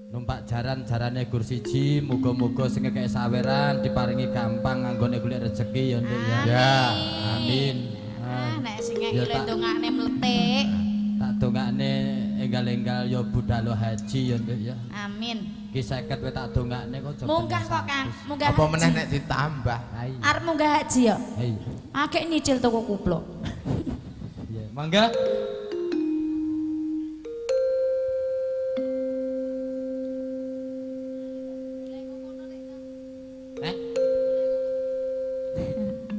Numpak jaran-jarane gur siji, muga-muga sing ngekek saweran diparingi gampang nganggone golek rezeki ya Nduk ya. Ya, amin. Ah, nek sing ngekek lho ndongakne mletik. Tak dongakne enggal-enggal ya budal haji ya Nduk ya. Amin. Ki 50 kowe tak dongakne kok coba. Munggah kok Kang, munggah. Apa meneh nek ditambah? Arep munggah haji ya? Iya. Akeh nyicil toko kupluk. Iya, mangga.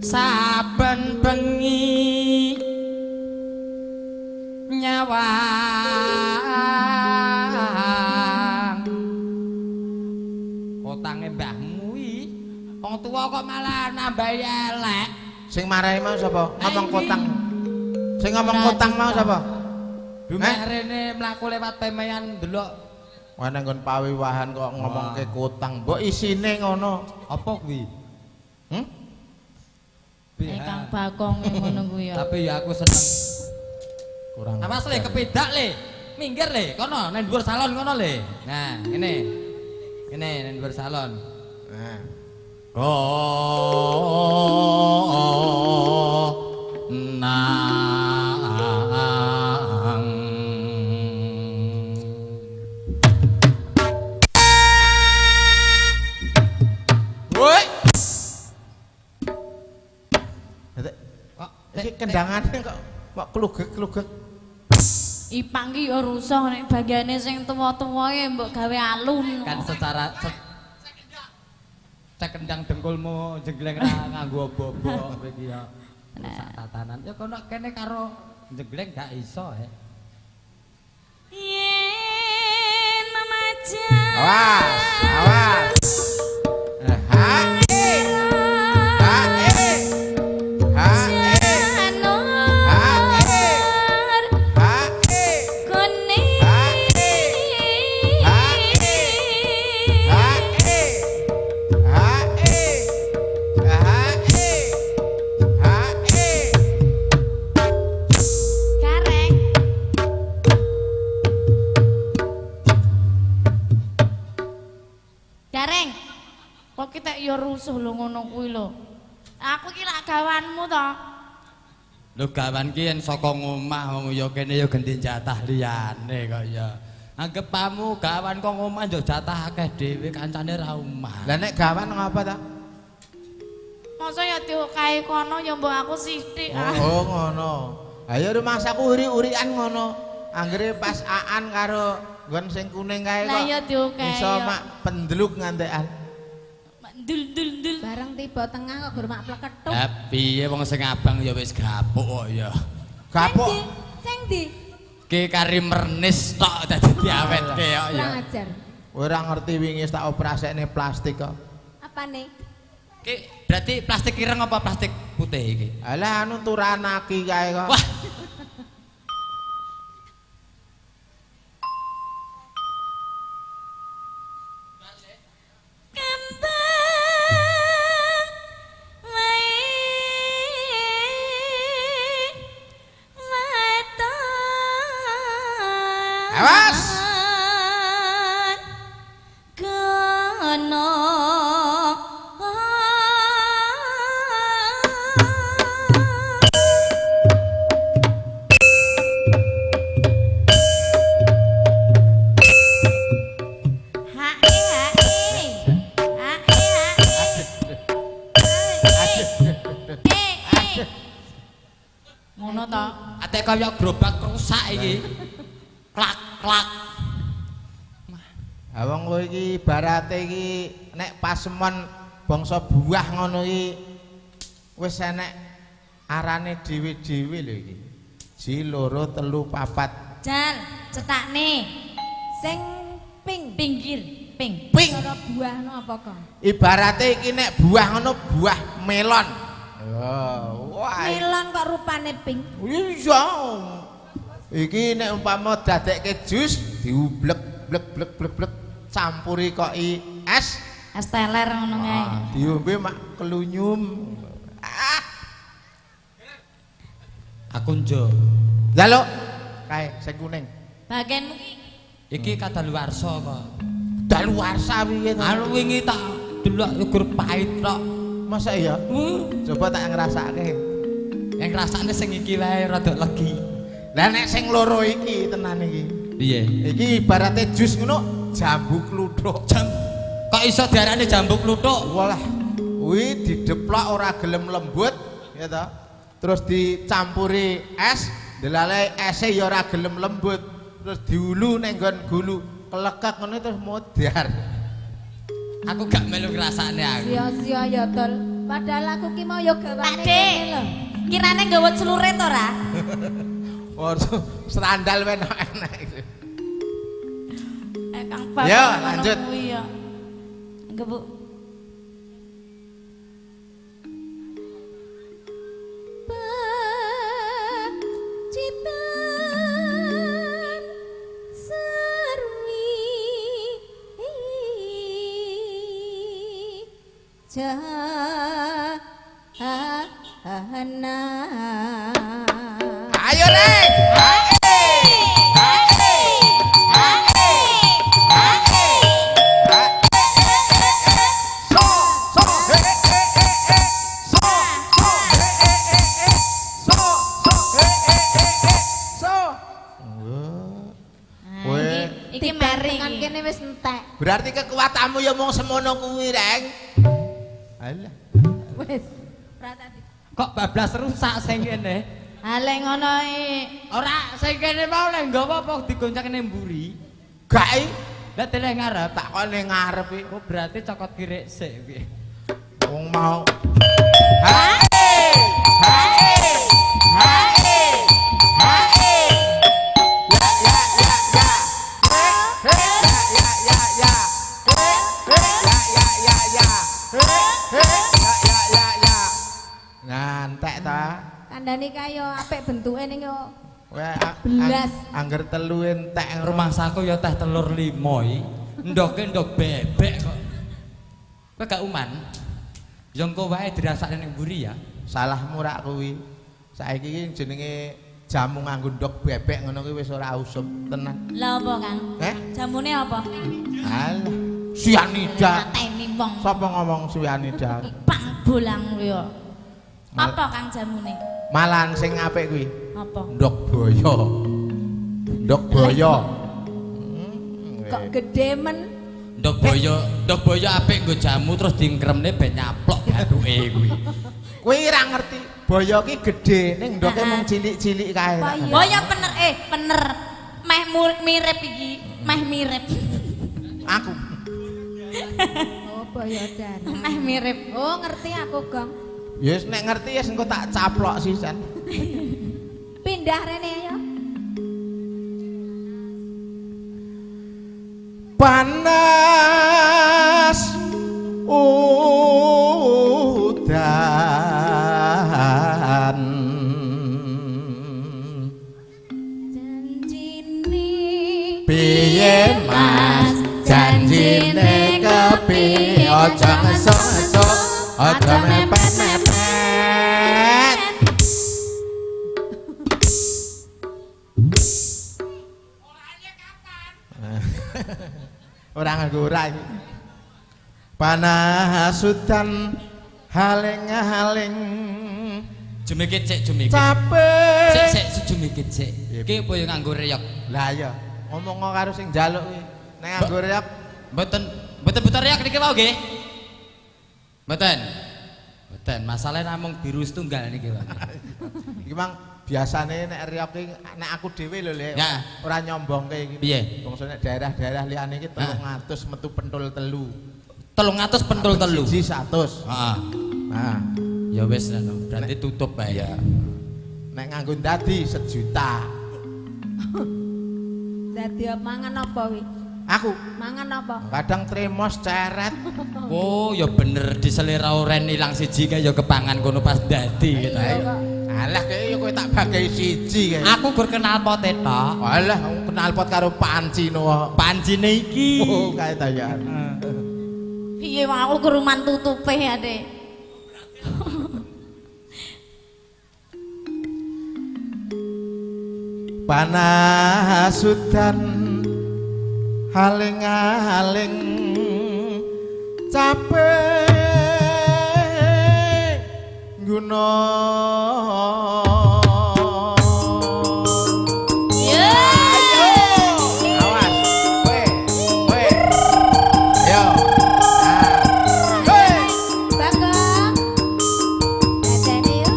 Saben bengi nyawang otange mbahmu iki wong tuwa kok malah nambahi elek. Sing marahi mau sapa? Ngomong kotang. Sing ngomong kotang mau sapa? Dumeh rene mlaku lewat pemean ndelok. Wah nang nggon pawiwahan kok ngomongke kotang. Mbok isine ngono. Apa kuwi? Kang Bagong ngono kuwi ya. Tapi ya aku seneng. Kurang. Awas le kepedak le. Minggir le, kono nang dhuwur salon kono le. Nah, ngene. Ngene nang dhuwur salon. Nah. Nang. Woi. Iki kendangane kok kok klugek-klugek. Ipang ki ya rusuh nek bagiane sing tuwa-tuwa ki mbok gawe alun. Kan secara cek kendang dengkulmu jengleng ra nganggo obo-obo kowe iki ya. Rusak tatanan. Ya kono kene karo jengleng gak iso he. Yen memajan. Awas, awas. Ha e. Ha e. Ha e. Ya rusuh lho ngono kuwi lho. Aku ki lak gawanmu to. Lho gawan ki yen saka ngomah wong ya kene ya genti jatah liyane kok ya. Anggep pamu gawan kok ngomah yo jatah akeh dhewe kancane ra omah. Lah nek gawan ngapa ta? Masa ya diokahi kono ya mbok aku sithik. Oh ngono. Ayo rumangsaku uri-urian ngono. Anggere pas aan karo nggon sing kuning kae kok. Lah ya diokahi. Iso mak pendeluk ngantekan. Dul dul dul. Bareng tiba tengah kok gur mak pleketuk. Lah piye wong sing abang ya wis gapuk kok ya. Gapuk. Sing ndi? Ki kari mernis tok dadi diawetke kok ya. Kurang ajar. Ora ngerti wingi tak operasekne plastik kok. Apane? Ki berarti plastik ireng apa plastik putih iki? Alah anu turanaki kae kok. Wah. Awas. Kono. Ha e ha e. Ha e ha e. E. Ngono to. Ate kaya gerobak rusak iki. Klak klak. Ha wong kowe iki ibarate iki nek pasemon bangsa buah ngono iki wis enek arane dhewe-dhewe lho iki. 1 2 3 4. Jal, cetakne. Sing ping pinggir, ping. Ping. Cara buah no apa kok? Ibarate iki nek buah ngono buah melon. Wah. Melon kok rupane ping. Iya. Iki nek umpama dadekke jus diublek blek blek blek blek campuri kok es es teler ngono kae. Diombe mak kelunyum. Ah. Aku njo. Njaluk kae sing kuning. Bagianmu ki iki kadaluwarsa kok. Kedaluwarsa piye to? Anu wingi tak delok gur pahit tok. Masa iya? Coba tak ngrasake. Yang ngrasakne sing iki wae rada legi. Lah nek sing loro iki tenan iki. Piye? Iki ibarate jus ngono jambu kluthuk. Jam kok iso diarani jambu kluthuk? Walah, kuwi dideplok ora gelem lembut, ya toh. Terus dicampuri es, delale ese ya ora gelem lembut. Terus diulu ning nggon gulu, kelekek ngono terus modar. Aku gak melu ngrasakne aku. Sia-sia ya, Tol. Padahal aku ki mau ya gawane kene lho. Kirane nggawa celure to ora? Oh, serandal enak-enak. Kang Bab. Ya, lanjut. Ya. Nggih, Bu. Pacitan serwi jahana. Ayo rek. Iki meri kan kene wis entek. Berarti kekuatanmu ya mung semono kuwi, Reng. Alah. Wis. Ora tadi. Kok bablas rusak sing kene? Ale ngono iki. Ora sing kene mau lek nggawa apa digoncang ning mburi? Gak i. Lah deleh ngarep. Tak kon ning ngarep iki. Oh berarti cokot kirik sik kuwi. Wong mau. Hae! Hae! Hae! Hae! Ya ya ya ya. He ya ya ya ya. He ya ya ya ya. He ya ya ya ya. Nah, entek ta. Kandhane kaya apik bentuke ning yo. Belas. Angger telu entek rumangsaku ya teh telur limo iki. Ndoke ndok bebek kok. Kowe gak uman? Ya engko wae dirasakne ning mburi ya. Salahmu rak kuwi. Saiki iki jenenge jamu nganggo ndok bebek ngono kuwi wis ora usum tenan. Lah apa, Kang? Eh? Jamune apa? Alah, sianida. Mateni wong. Sapa ngomong sianida? Pang bolang kuwi yo. Apa Kang jamune? Malahan sing apik kuwi. Apa? Ndok boyo. Ndok boyo. Kok gedhe men? Ndok boyo apik nggo jamu terus diengkremne ben nyaplok bathuke kuwi. Kuwi ora ngerti. Boyo ki gedhe ning ndoke mung cilik-cilik kae. Boyo pener pener. Meh mirip iki, meh mirip. Aku. Oh, boyo dan. Meh mirip. Oh, ngerti aku, Gong. Ya wis nek ngerti ya engko tak caplok sisan. Pindah rene ayo. Panas udan janjine piye Mas janjine kepiye aja ngesuk-ngesuk aja mepet-mepet. Ora nganggo ora iki. Panasudan haling-haling. Jumikit sik jumikit. Capek. Sik sik jumikit sik. Iki apa ya nganggo reyok? Lah iya, ngomong karo sing njaluk kuwi. Nek nganggo reyok mboten mboten buta reyok niki wau nggih. Mboten. Mboten, masalahe namung biru setunggal niki, Pak. Iki mang biasane nek reyok iki nek aku dhewe lho, Lek. Ora nyombongke iki. Piye? Bangsa nek daerah-daerah liyane iki 300 metu pentul telu. 300 pentul telu. Siji 100. Heeh. Nah, ya wis ngono, berarti tutup bae. Ya. Nek nganggo dadi 1 juta. Dadi mangan apa kuwi? Aku mangan apa? Kadang tremos ceret. Oh, ya bener diselera oren ilang siji kae ya kepangan kono pas dadi gitu. Alah kae ya kowe tak bagi siji kae. Aku gur kenal pote tok. Alah kenal pot karo panci no. Pancine iki. Oh, kae ta ya. Piye wong aku kuruman tutupe ya, Dek. Panasudan Haling-haling capek guna. Awas, kowe, kowe. Yo. Ah. Kowe. Bagong. Dadane yo.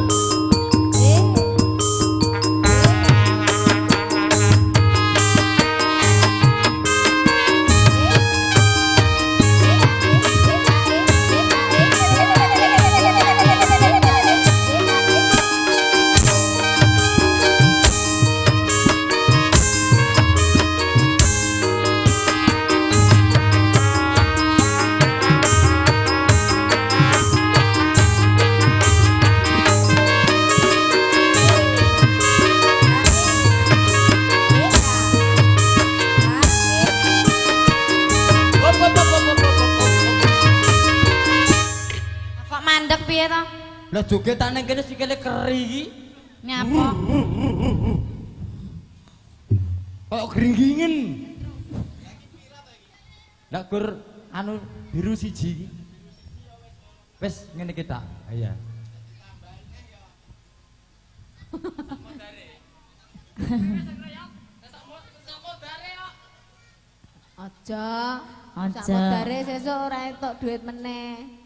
Op, op, op, op, op, op, op, op. Kok mandek piye to? Lah joget tak nang kene sikile keri iki. Nyapa? Kayak gringgingen. Lah gur anu biru siji iki. Wis ngene iki tak. Iya. Aja. Aja. Samodare sesuk ora entuk duit meneh.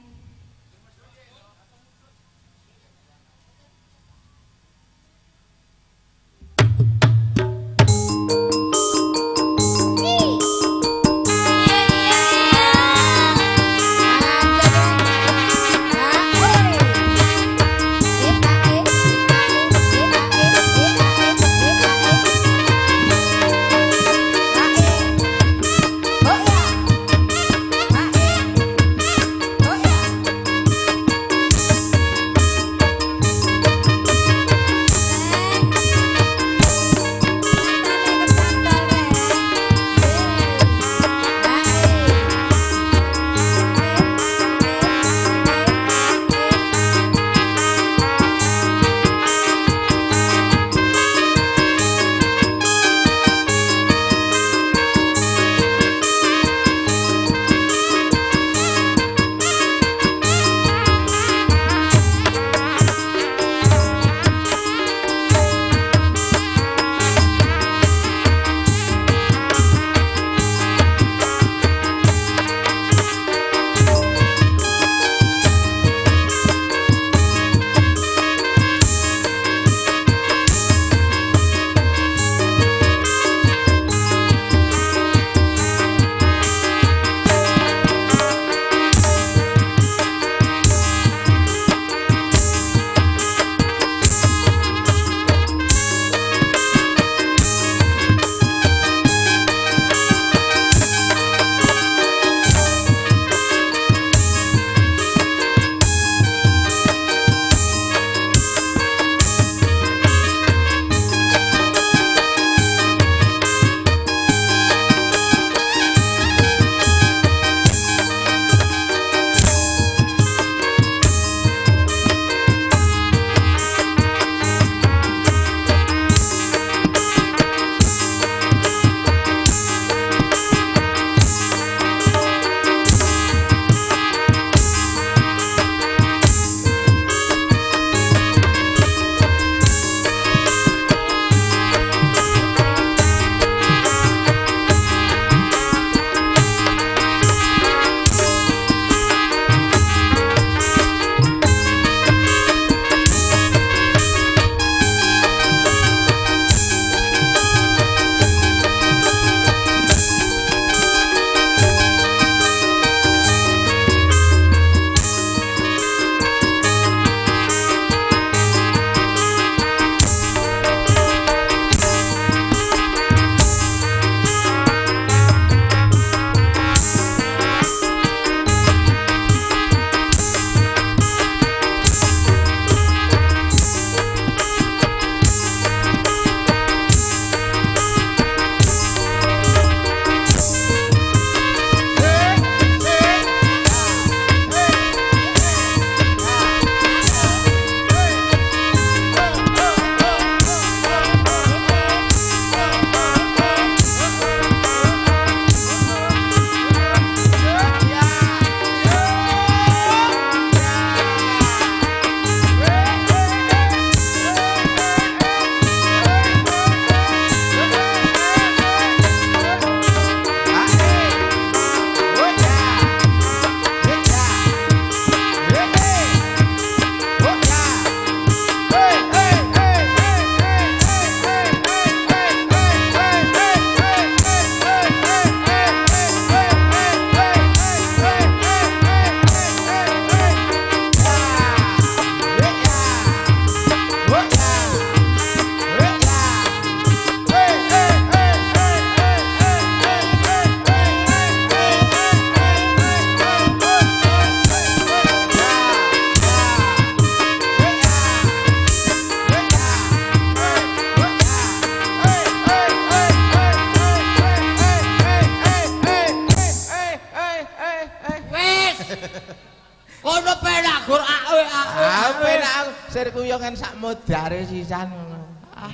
Naksir ku yo ngen sak modare sisan ngono. Ah.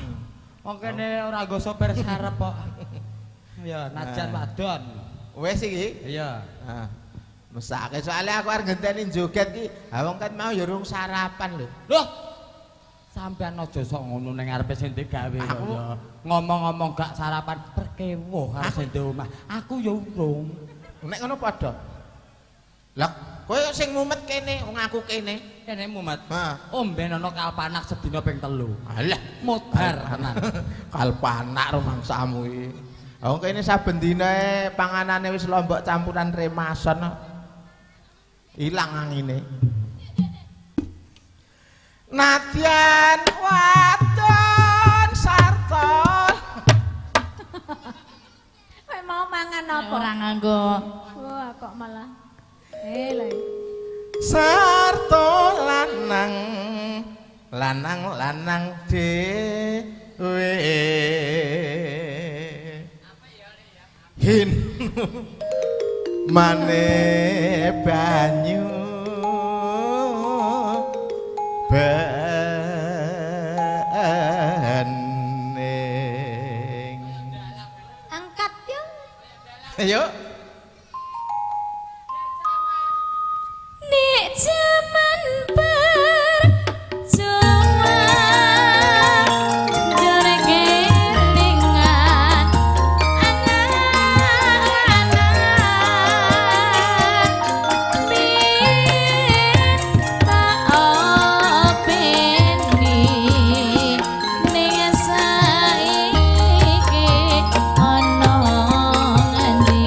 Wong kene ora nggo sopir sarep kok. Ya, najan wadon. Wis iki? Iya. Heeh. Mesake soalnya aku arep ngenteni joget ki, ha wong ket mau ya urung sarapan lho. Loh. Sampeyan aja sok ngono ning ngarepe sing digawe kok ya. Ngomong-ngomong gak sarapan perkewuh karo sing di omah. Aku ya urung. Nek ngono padha. Lah, kowe sing mumet kene, wong aku kene. Kene mumet. Heeh. Omben ana kalpanak sedina ping 3. Alah, modar tenan. Kalpanak rumangsamu iki. Wong kene saben dina panganane wis lombok campuran remason. Ilang angine. Nadyan wadon sarta. Kowe mau mangan apa? Ora nganggo. Wah, kok malah. Lha. Sarta lanang, lanang-lanang dhewe. Hin mane banyu bening. Angkat yo. Ayo. Nek jaman perjuangan jare kelingan anak-anak minta openi ning saiki ana ngendi.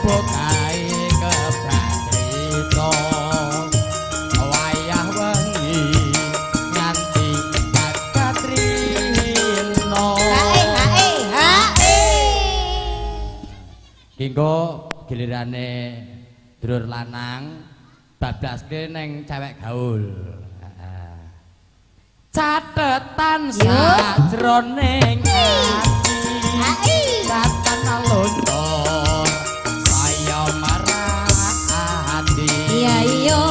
Kae kebak crita. Ki engko gilirane dulur lanang bablaske neng cewek gaul. Heeh. Catetan sajroning ati, catan lontor saya marah ati. Iya iya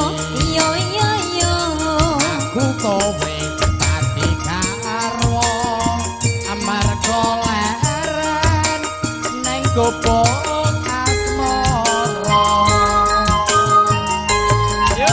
iya iya iya. Aku kowe dadi garwa amarga leren neng gobok asmara. Yo.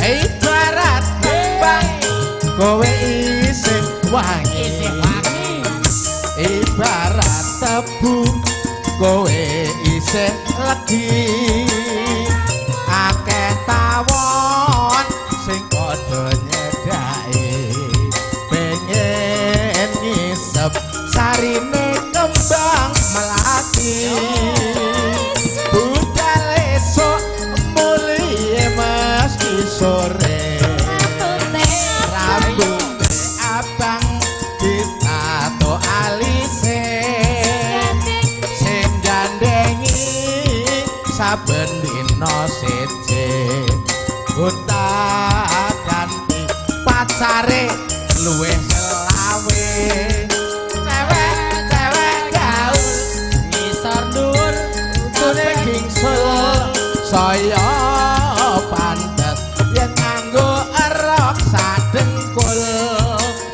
Ibarat kembang kowe isih wangi, ibarat tebu kowe isih legi. Akeh tawon sing padha nyedhaki pengen ngisep sarine kembang melati. Budal esuk mulihe meski sore, rambute abang ditato alise, sing gandhengi saben dina seje. Gonta-ganti pacare luwih selawe. Cewek-cewek gaul Ngisor dhuwur tune gingsul saya pantes yen nganggo erok sadengkul.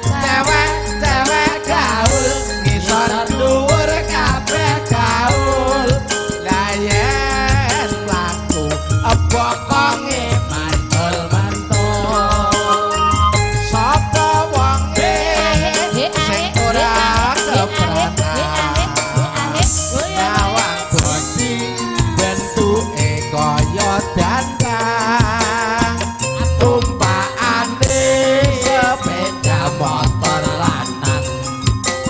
Cewek-cewek gaul ngisor dhuwur kabeh gaul. Lah yen mlaku bokonge mantul-mantul. Sapa wonge sing ora kepratan nyawang bodi bentuke kaya dandang, tumpakane sepeda motor lanang.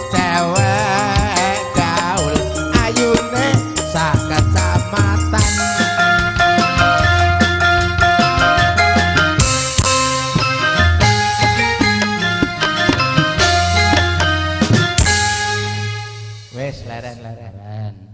Cewek gaul ayune sak kecamatan. Wis leren-leren. Keren.